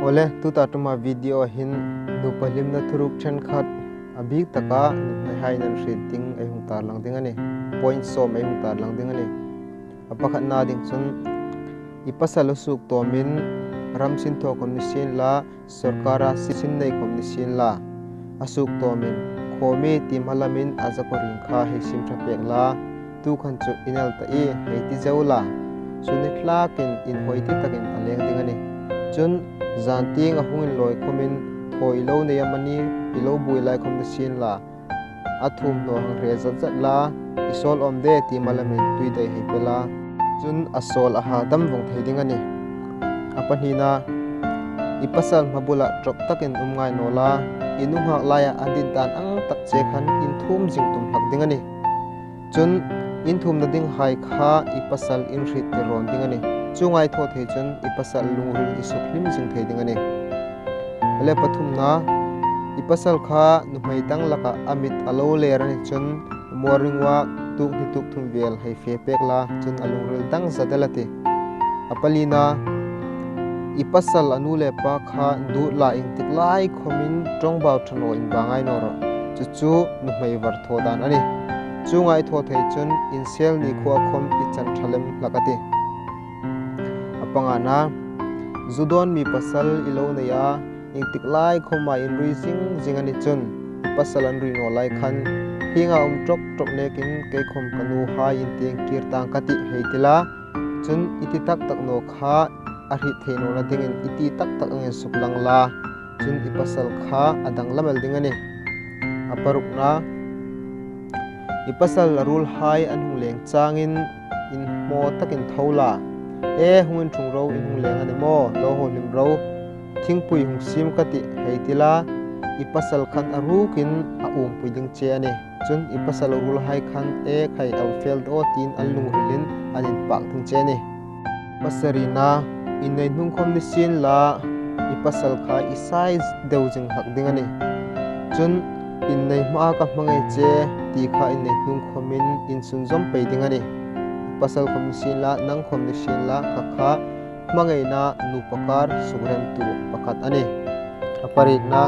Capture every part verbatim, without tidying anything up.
Awle, tuta ṭuma video hin nupa hlimna thuruk ṭhenkhat, a bik taka nuhmeihai nan hriet ding ei hung tarlang ding a nih. Point sawm ei hung tarlang ding a nih. A pakhatna ding chun, i pasal a suk tawmin ram sin thaw khom ni sien la, sawrkara sin nei khom ni sien la, a suk tawmin khaw mi ti hma lamin a zakaw ring kha hei sim ṭha pek la, tu khan chu in el ta ie hei ti zeu la, chu ni tlakin inhawi ti takin a leng ding a nih. Chun zan tieng a hung inlawi khomin thaw i lo nei amanih, i lo buoi lai khom ni sien la, a thum hnaw hang hre zat zat la, i sawl awm de ti hma lamin tui dai hei pe la, chun a sawl a ha dam vawng thei ding a nih. A pahnina, i pasal hma bula ṭawp takin um ngai naw la, i nunghak laia a dit dan ang tak che khan in thum zing tum hlak ding a nih. Chun in thumna dinghai kha i pasal in hriettir rawn ding a nih. Chu ngaithaw thei chun i pasal lungril i suk hlim zing thei ding a nih. A le pathumna, i pasal kha nuhmei dang laka a mit a lo ler a ni chun morning walk tuk hni tuk thum vel hei fe pek la, chun a lungril dang zat el a tih. A palina, i pasal a nu le pa kha dut la, ieng tik lai khomin ṭawngbau ṭha naw inba ngai naw rawh. Chu chu nuhmei var thaw dan a nih. Chu ngaithaw thei chun insel ni khuo khom i chan ṭha lem hlak a tih. A pangana, zu dawn mi pasal i lo nei a, ieng tik lai khoma in rui zing zing a ni chun, i pasal an rui naw lai khan, hienga um ṭawk ṭawk nekin kei khom ka nuhai in tieng kir tang ka tih hei ti la, chun i ti tak tak naw kha a hriet thei nawna dingin i ti tak tak angin suklang la, chun i pasal kha a danglam el ding a nih. A parukna, i pasal a ruolhai an hung leng changin inhmaw takin tho la. E, hung inṭhung ro, in hung leng a ni maw, lo haw hlim ro, thingpui hung siem ka tih hei ti la, i pasal khan a rukin a umpui ding che a nih. Chun i pasal a ruolhai khan, e khai, a fel daw tiin an lungrilin an inpak ding che a nih. Pasarina, innei hnung khom ni sien la, i pasal kha i sai deu zing hlak ding a nih. Chun, innei hmaa ka hmangai che ti kha innei hnung khomin insunzawm pei ding a nih. Pasal khom ni sien la, nang khom ni sien la, kha kha hmangaina nupa kar sukremtu pakhat a nih. A parietna,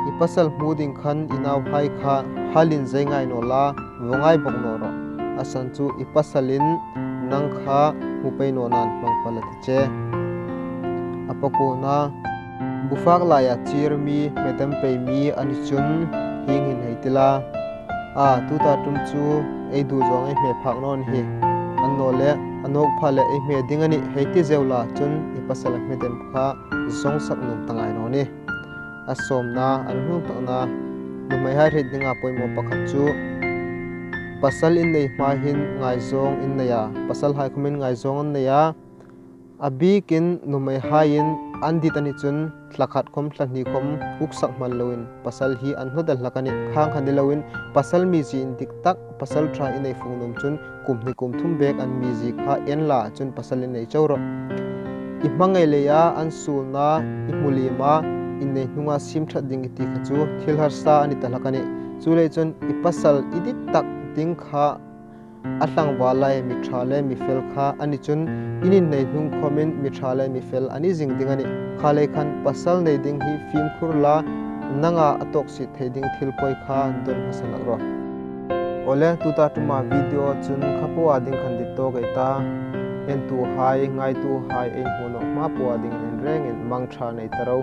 i pasal hmu ding khan i nauhai kha halin zai ngai naw la, vawngai bawk naw rawh. A san chu i pasalin nang kha hmu pei nawnan hmang pal a ti che. A pakuona, bufak laia chir mi, hmedam pei mi a ni chun hieng hin hei ti la. A, tuta ṭum chu ei duh zawng ei hme phak naw ni hi. Annawleh, a nawk pha leh ei hme ding a nih hei ti zeu la chun i pasal a hmedam kha zawngsak nuom ta ngai naw ni. A sawmna, a hnuhnungtakna, nuhmeihai hriet dinga poimaw pakhat chu, pasal in nei hma hin ngaizawng in nei a, pasalhai khomin ngaizawng an nei a, a bikin nuhmeihaiin an dit a ni chun thla khat khom, thla hni khom uksak hman loin pasal hi an hnawt el hlak a nih. Khang kha ni loin pasal mizie indik tak, pasal ṭha i nei fuk nuom chun kum hni kum thum bek an mizie kha en la chun pasal in nei chau rawh. I hmangai leia an suolna i hmu liem a, innei hnunga siem ṭhat ding i ti kha chu thil harsa a ni ta hlak a nih. Chuleiin chun i pasal i dit tak ding kha a tlangval lai mi ṭha le mi fel kha a ni chun, in innei hnung khomin mi ṭha le mi fel a ni zing ding a nih. Kha lei khan pasal nei ding hi fimkhur la, nanga a tawk sit thei ding thil poi kha don hmasa hlak rawh. Awle, tuta ṭuma video chun kha poa ding khan dit tawk ei ta. Entuhai, ngaituhai ei hmu nawk hma poa dingin in rengin mang ṭha nei ta ro.